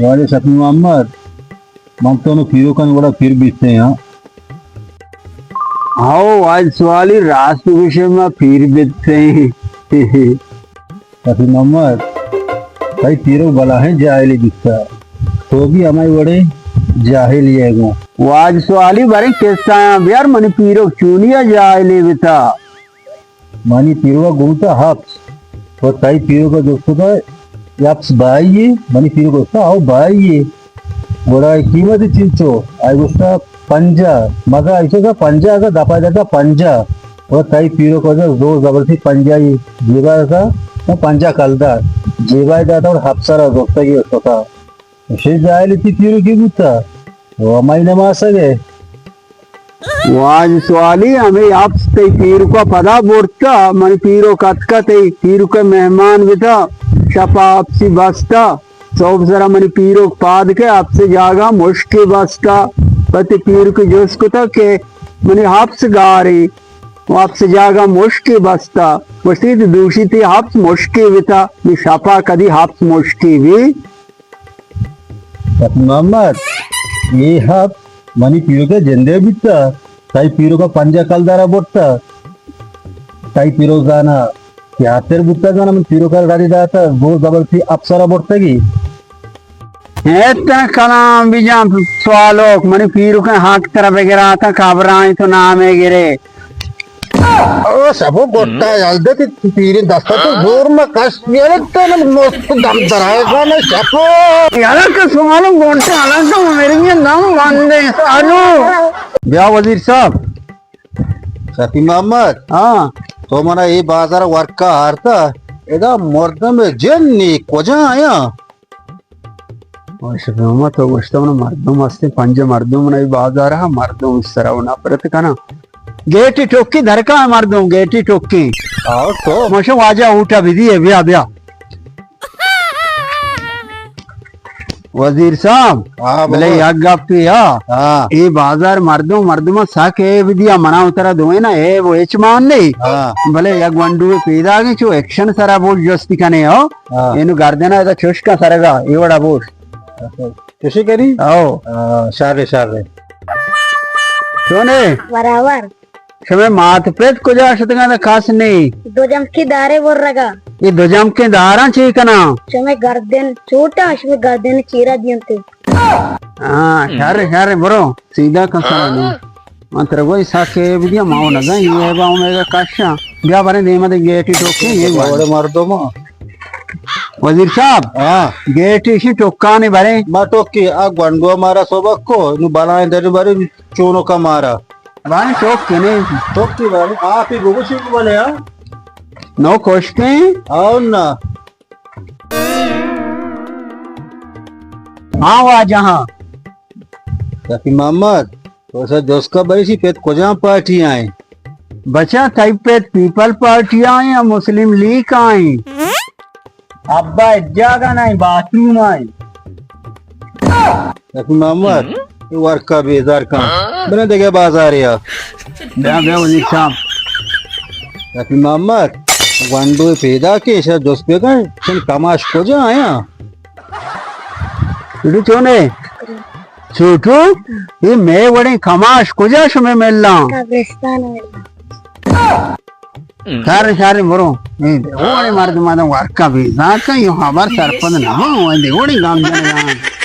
واجہ شفیع محمد، من تو نوں پیرکانی وڑا پیر بیتیں ہاں۔ ہو، واجہ سوالی راست گوشے، ما پیر بیتیں۔ شفیع محمد، تئی پیرک بلاہیں جاہلے بیتا، تو بھی ہمائی وڑیں جاہلے ئے گوں۔ واجہ سوالی، بریں قصہ آیاں بیار، منی پیرک چونیا جاہلے بیتا۔ منی پیرک گوتا ہپس۔ تو تئی پیرک جست کتا ہپس بھائی ئے؟ منی پیرک گوتا ہو بھائی ئے۔ گڑا اے قیمت چنچو؟ آئی گوتا پنجاہ۔ مزا ایشو کا پنجاہ کا دپا دتا پنجاہ۔ گڑا تئی پیرک وجہ زور زبردستی پنجاہی جیبا دتا، پنجاہ کلدار جیبا داتا اور ہپسرا زرتگی اشکتا۔ اشی جاہلے تئی پیرکی بوتا، او ہمائی نماسگ ئے۔ واجہ سوالی، ہمے ہپس تئی پیرکا پدا برتا، منی پیرک اتکا تئی پیرک مہمان بتا، شپا ہپسی بستا، سہب سرا منی پیرک پاد کے ہپس جاگہ مشکے بستا، پہ تئی پیرک جست کتا کہ منی ہپس گاریں، و ہپس جاگہ مشکے بستا، گوشتی تو دوشی تئی ہپس مشکے بتا، نی شپا کدی ہپس مشکے بی؟ شفیع محمد، اے ہپس منی پیرک ءِ جندے بیتا، تئی پیرک ءَ پنجاہ کلدار ءَ برتا، تئی پیرک زانا کہ ہاتر بوتا، زانا من پیرک ءَ ردی داتا، زور زبردستی ہپسر ءَ برتگی۔ اے ترا کلام بجان سوالوک، منی پیرک ءِ حق ترا بگراتاں، کبرائیں تو نامے گرے۔ او سبو گٹا یلدے تئی پیریں دستا تو زور مہ کش، یلے تو نہ مست دم درائے گا نہ شپو۔ یلے کہ سوالو گٹا، یلے تو میری دم بندے۔ الو۔ بیا وزیر صاحب۔ شفیع محمد۔ ہاں۔ تو منا اے بازار ورکا ہارتا، ادا مردم جن نی کجا آیا؟ شفیع محمد، تو گوشتہ من مردم ہستیں، پنجہ مردم، من اے بازار ءَ مردم سرا و نفرت کناں۔ گیٹی ٹوکی درکا مردم، گیٹی ٹوکی۔ آؤ تو۔ ماشا واجہ اوٹا بدی ہے، بیا، بیا۔ وزیر صاحب، ہاں، بلے بابا۔ یک گپے ہا۔ ہاں۔ اے بازار مردم، مردم سک ہے بدیا، منا و ترا دوئے نا ہے، وہ ہچ مان نہیں۔ ہاں۔ بلے یک گونڈو پیدا گے چو ایکشن سرا بوش جستی کنے ہو۔ ہاں۔ اینو گردنا ادا چوشکا سرگا، اے وڑا بوش۔ چوشی کری؟ او۔ ہاں، شر، شر۔ چونے؟ برابر۔ شمے مات پت کجا شتگاں؟ کس نہیں۔ دو جمکے دارے برگا۔ اے دو جمکے داراں چی کناں؟ شمے گردن چوٹا، شمے گردن چیرا دینتے۔ ہاں، شر، شر، برو۔ سیدھا کسا نہیں۔ من ترا گوئی ساکے بدیا، ما و نزان، یہ با اومیگا کشا۔ بیا بریں دیما دے گیٹی ٹوکے، یہ بڑے مردم۔ وزیر صاحب۔ ہاں۔ گیٹی شی ٹوکانی بریں۔ ما ٹوکی، آ گونڈو مارا سوبک کو، نو بلائیں در بریں۔ چونو کا مارا؟ بھائی ٹوک کنے؟ ٹوکی بھائی، آپ ہی بگو چی بنے ہاں؟ نو کشتے؟ آؤ نا۔ ہاں واجہ ہاں۔ شفیع محمد، تو سا جوسکا بریشی پت کجام پارٹی آئیں؟ بچا تئی پت پیپل پارٹی آئیں یا مسلم لیگ آئیں؟ ابا، اجاگا نہ، باتھ روم آئیں۔ شفیع محمد، اے ورکا بیزار کن۔ بلے دگہ بازارے آ۔ بیا، بیا، وزیر صاحب۔ شفیع محمد، گونڈو پیدا کے، شا جست بکن، چن کماش کجا آیا؟ چھوٹو چونے؟ چھوٹو، اے مئے وڑیں کماش کجا شمے ملاں؟ قبرستان ءَ۔ شر، شر، برو۔ اے دیوڑیں مردم آدم ورکا بیزار کن، یو خبر سرپد نہ ہوں، اے دیوڑیں گام جنگان۔